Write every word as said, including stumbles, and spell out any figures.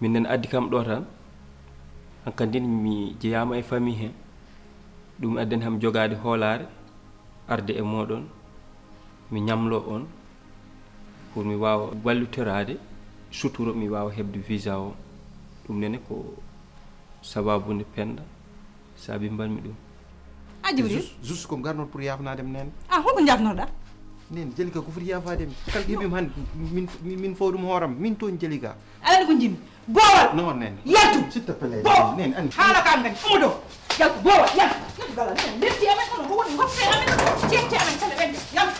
Min nen addi kam ɗo tan, hankadi mi jeyaama e famille he. Ɗum addani ham jogaade hoolaare, arde e mooɗon, mi ñamlo on, pour mi waawa wallitoraade suturo, mi waawa heɓde visa o. Ɗum nene ko sababu nde Penda, sabi mbanmi ɗum. A Jibril, Juste, juste ko ngarnor pour yafnade mi nen. A holko jafnoɗa? Nen Jalika ko foti yafade mi. Kala ko heɓim hannde min min min fawɗum hooram min toon Jalika. Alani ko jinmi. Boowal. Non nen. Yaltu. S'il te plaît. Bo. Nen ani. Haala kam kadi. Umo dow. Yaltu boowal. Yaltu. Yaltu gala. Nen lepti amen kono ko woni goppe amen. Cefte amen kala ɓen. Yaltu.